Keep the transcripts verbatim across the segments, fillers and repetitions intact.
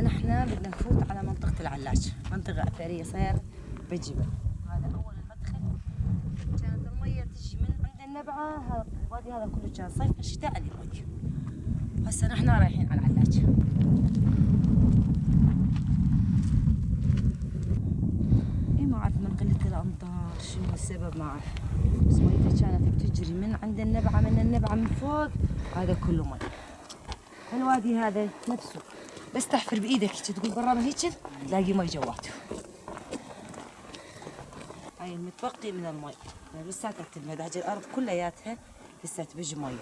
نحن بدنا نفوت على منطقة العلاج، منطقة أثرية صاير بالجبل. هذا أول المدخل. كانت المية تجي من عند النبعة، هذا الوادي هذا كله كان صيف، الشتاء اللي مي. هسه نحن رايحين على العلاج. اي، ما اعرف من قلة الامطار شنو السبب، ما اعرف، بس ميته كانت بتجري من عند النبعة، من النبعة من فوق، هذا كله مي. الوادي هذا نفسه، بس تحفر بايدك هيك، تقول برا من هيك، تلاقي مي جواته. هاي المتبقي من المي، يعني لساتها تلمد، هاي الارض كلياتها لسه تبج مي.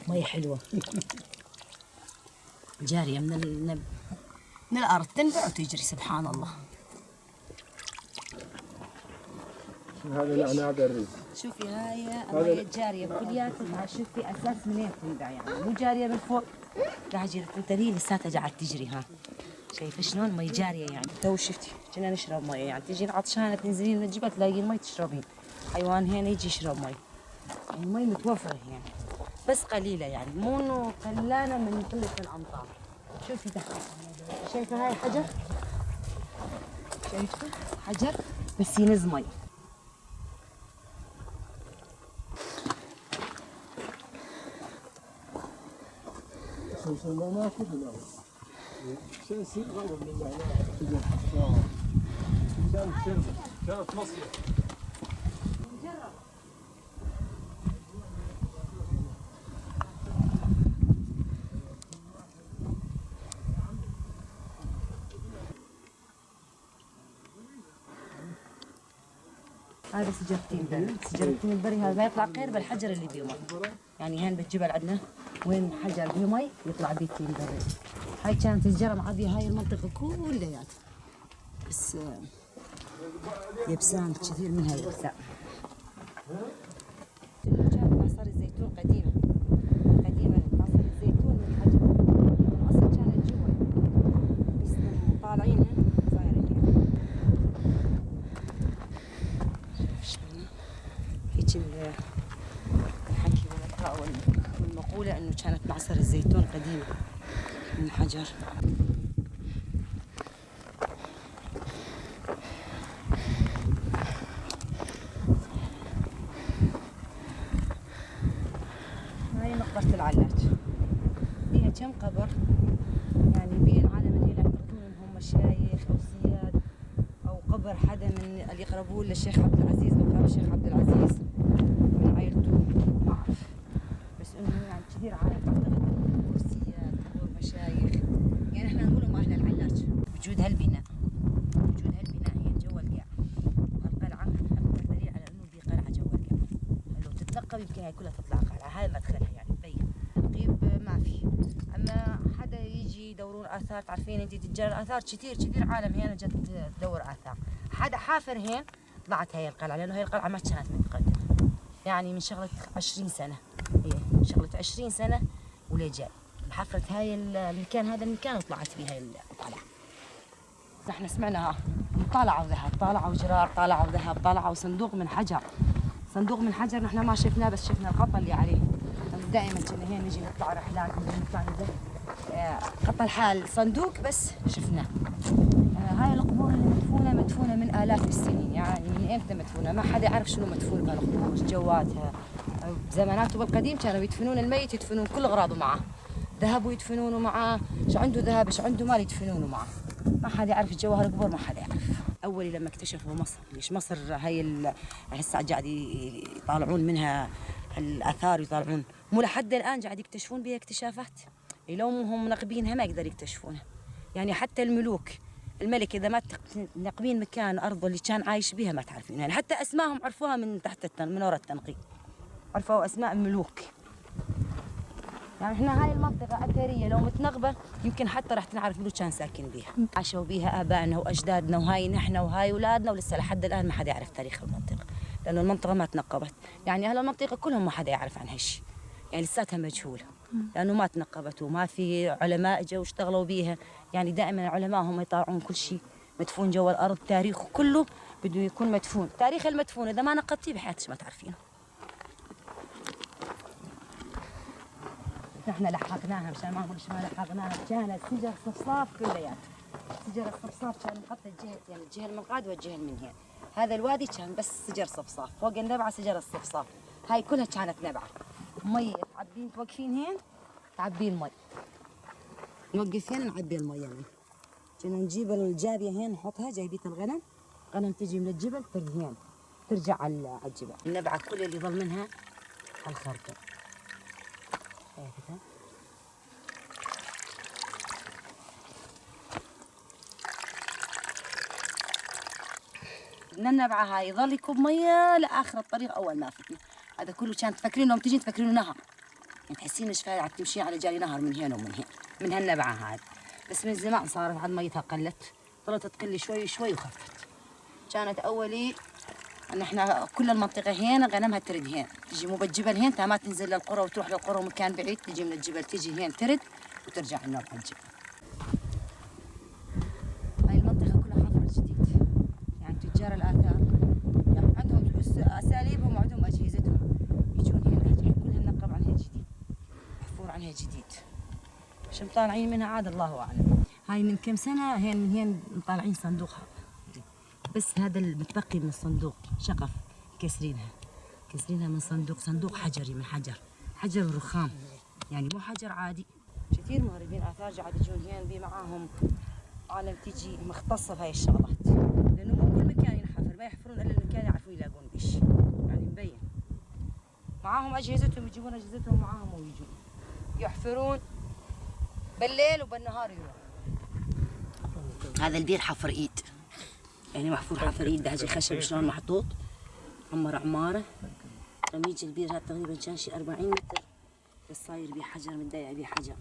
مي حلوة. جارية من النب-، من الأرض تنبع وتجري، سبحان الله. هذا نعناع بري. شوفي، هاي هذا مية جارية كلياتها، هاي شوفي أساس منين تنبع، يعني مو جارية من فوق. راح جيرة التليل لساتها قاعد تجري، ها. شايفة شلون مي جارية يعني؟ تو شفتي، كنا نشرب مي، يعني تجين عطشانة تنزلين من الجبل تلاقين مي تشربين. حيوان هنا يجي يشرب مي. المي متوفرة هنا، بس قليلة، يعني مو إنه قلانة من قلة الأمطار. شوفي تحت، شايفة هاي حجر؟ شايفة حجر؟ بس ينز مي. هذا سجرتين بري، سجرتين بري، هذا ما يطلع غير بالحجر اللي بيه مي. يعني هين بالجبل عندنا وين حجر بيه مي يطلع بيه تين بري. هاي كانت الجرة معبية هاي المنطقة كلياتها، بس، آه، يبسان كثير منها يبسان. كان معصرة زيتون قديمة، قديمة معصرة زيتون من حجر، من أصل كانت جوا، بس لما طالعينها صايرة هيك. شلون؟ هيك ال-، الحكي والمقولة إنه كانت معصرة زيتون قديمة من حجر. هاي مقبرة العلاج، بيها كم قبر، يعني بيها العالم اللي يعتقدون إنهم مشايخ أو سياد، أو قبر حدا من اللي يقربون للشيخ عبد العزيز، لو كان الشيخ عبد العزيز من عائلته، ما أعرف. بس إنه يعني كثير عالم تعتقد إنه قبور سياد، قبور مشايخ. يعني إحنا نقولهم أهل العلاج. وجود هالبناء، وجود هالبناء هي جوا القاع. وهالقلعة أكبر دليل على إنه بقلعة جوا القاع. لو تتنقب يمكن هاي كلها تطلع قلعة. هاي مدخلها يعني مبين. تنقيب ما في. أما حدا يجي يدورون آثار، تعرفين أنت تتجر آثار كثير، كثير عالم هنا جت تدور آثار. حدا حافر هين، طلعت هاي القلعة، لأنه هاي القلعة ما كانت متقدمة. يعني من شغلة عشرين سنة. إيه، من شغلة عشرين سنة ولجاي. حفرت هاي ال-، المكان، هذا المكان، وطلعت بها القلعة. نحن سمعنا، ها، طالعوا ذهب، طالعوا جرار، طالعوا ذهب، طالعوا صندوق من حجر. صندوق من حجر نحن ما شفناه، بس شفنا القطع اللي عليه. دائمًا كنا هنا نجي نطلع رحلات، نجي نطلع نزل. آه، قطع الحال صندوق بس شفناه. آه، هاي القبور اللي مدفونة، مدفونة من آلاف السنين. يعني من إمتى مدفونة؟ ما حدا يعرف شنو مدفون بهالقبور، جواتها. آه، بزماناته بالقديم كانوا يدفنون الميت، يدفنون كل أغراضه معاه. ذهب ويدفنونه معاه، ايش عنده ذهب، ايش عنده مال يدفنونه معاه. ما حدا يعرف الجوهر القبور، ما حدا يعرف. أول لما اكتشفوا مصر، ليش مصر هاي ال-، هسه قاعد ي-، يطالعون منها الآثار، يطالعون. مو لحد الآن قاعد يكتشفون بها اكتشافات. لو مو هم منقبينها ما يقدر يكتشفونها. يعني حتى الملوك، الملك إذا ما تق-، تنقبين مكان أرضه اللي كان عايش بيها ما تعرفين. يعني حتى أسمائهم عرفوها من تحت التن-، من ورا التنقيب. عرفوا أسماء الملوك. يعني إحنا هاي المنطقة أثرية، لو متنقبة يمكن حتى راح تنعرف منو كان ساكن بيها. عاشوا بيها آبائنا وأجدادنا، وهاي نحنا وهاي أولادنا، ولسه لحد الآن ما حدا يعرف تاريخ المنطقة، لأنه المنطقة ما تنقبت. يعني أهل المنطقة كلهم ما حدا يعرف عن هالشي، يعني لساتها مجهولة، لأنه ما تنقبت وما في علماء جو اشتغلوا بيها. يعني دائمًا العلماء هم يطالعون كل شي مدفون جوا الأرض، تاريخه كله بدو يكون مدفون. تاريخ المدفون إذا ما نقبتي بحياتش ما تعرفينه. نحن لحقناها، مشان ما نقولش ما لحقناها، كان سجر صفصاف كلياته. سجر الصفصاف كان محطة جهتين، الجهة المنقاد والجهة المنهين. هذا الوادي كان بس سجر صفصاف، فوق النبعة سجر الصفصاف. هاي كلها كانت نبعة. مية تعبين، توقفين هين، تعبين مي. نوقف هنا نعبي المية من. كنا نجيب الجابية هنا نحطها، جايبية الغنم. غنم تجي من الجبل ترد هنا. ترجع على، على الجبل. النبعة كل اللي ظل منها على الخرطة. شايفتها؟ من النبعة هاي يظل يكب مية لآخر الطريق أول ما فتنا. هذا كله كانت تفكرين، لو تجين تفكرين نهر. يعني تحسين شفاية عم تمشي على جالي نهر من هنا ومن هنا، من هالنبعة هاي. بس من زمان صارت عاد ميتها قلت، ظلت تقل شوي شوي وخفت. كانت أولي إن إحنا كل المنطقة هنا غنمها ترد هنا، تجي مو بالجبل هنا، تا ما تنزل للقرى وتروح للقرى ومكان بعيد، تجي من الجبل، تجي هنا ترد وترجع النوم على الجبل. هاي المنطقة كلها حفر جديد، يعني تجار الآثار، يعني عندهم أس-، أساليبهم وعندهم أجهزتهم، يجون هنا، هاي كلها منقب عنها جديد، محفور عنها جديد. شو مطالعين منها عاد الله أعلم. هاي من كم سنة هين، من هين مطالعين صندوقها، بس هذا المتبقي من الصندوق شقف، كسرينها، كسرينها من صندوق، صندوق حجري من حجر، حجر ورخام، يعني مو حجر عادي. كثير مهربين آثار قاعد يجون هنا، بي معاهم عالم تجي مختصة بهاي الشغلات، لأنه مو كل مكان ينحفر، ما يحفرون إلا المكان يعرفون يلاقون بيش، يعني مبين. معاهم أجهزتهم، يجيبون أجهزتهم معاهم ويجون يحفرون بالليل وبالنهار يروحون. هذا البير حفر إيد، يعني محفور حفر إيد، ده شي خشب شلون محطوط، عمر عمارة. قام يجي البير هذا تقريبًا كان شي أربعين متر، بس صاير بيه حجر، متدايع بيه حجر.